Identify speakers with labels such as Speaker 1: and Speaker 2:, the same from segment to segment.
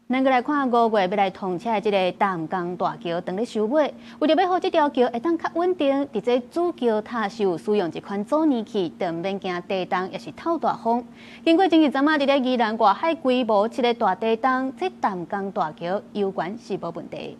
Speaker 1: 咱閣來看5月欲來通車的這个淡江大橋，當咧收尾，為著欲予這條橋會當較穩定，佇這主橋塔是有使用一款阻尼器，就毋免驚地動，抑是透大風。經過前一陣仔佇咧宜蘭外海規模七的大地動，這淡江大橋猶原是無問題。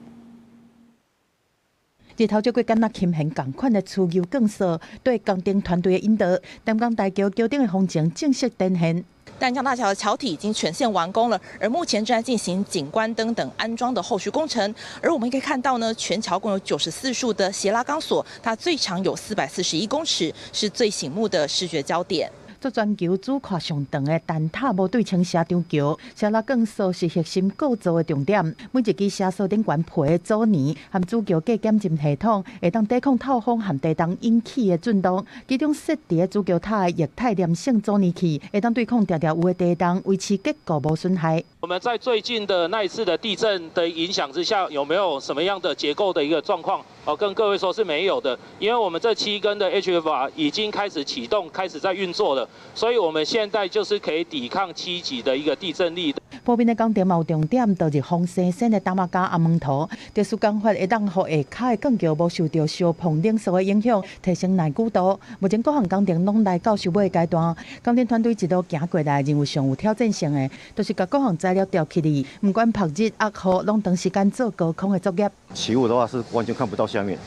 Speaker 2: 日頭這過敢若琴弦仝款的粗油鋼索，對工程團隊的引導，淡江大橋橋頂的風情正式展現。
Speaker 3: 淡江大橋的橋體已經全線完工了，而目前正在進行景觀燈等安裝的後續工程。而我們可以看到呢，全橋共有94束的斜拉鋼索，它最長有441公尺，是最醒目的視覺焦點。
Speaker 2: 做全球主跨上長的單塔無對稱斜張橋，斜拉鋼索是核心構造的重點。每一支斜索頂懸皮的阻尼和主橋架減震系統，會當抵抗透風和地動引起的震動。其中設佇主橋塔的液態黏性阻尼器，會當對抗定定有的地動，維持結構無損害。
Speaker 4: 我們在最近的那一次的地震的影響之下，有沒有什麼樣的結構的一個狀況？哦，跟各位說是沒有的，因為我們這七根的 HFR 已經開始啟動，開始在運作了。所以我們現在就是可以抵抗7級的一個地震力。
Speaker 2: 鋪面的工程嘛有重點，就是風生生的淡仔膠阿門塗，特殊工法會當予下跤的鋼橋無受著燒膨冷縮的影響，提升耐久度。目前各項工程攏來到收尾階段，工程團隊一路行過來，認為上有挑戰性的，就是共各項材料吊起來，毋管曝日壓雨，攏長時間做高空的作業。
Speaker 5: 起霧的話是完全看不到下面，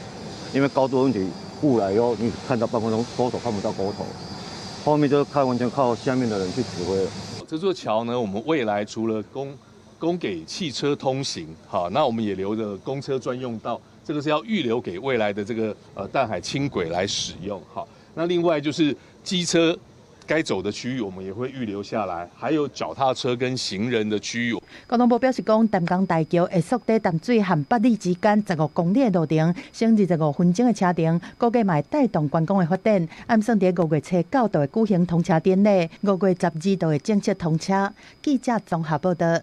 Speaker 5: 因為高度問題，霧來以後你看到半空中鈎頭看不到鈎頭。後面就靠完全靠下面的人去指揮了。
Speaker 6: 這座橋呢，我們未來除了供給汽車通行，好，那我們也留着公車專用道，這個是要預留給未來的這個淡海輕軌來使用，好。那另外就是機車該走的區域，我們也會預留下來，還有腳踏車跟行人的區域。
Speaker 2: 交通部表示講，淡江大橋會縮短淡水和八里之間15公里的路程，省25分鐘的車程，估計嘛會帶動觀光的發展。按算佇5月初9就會舉行通車典禮，5月12就會正式通車。記者綜合報道。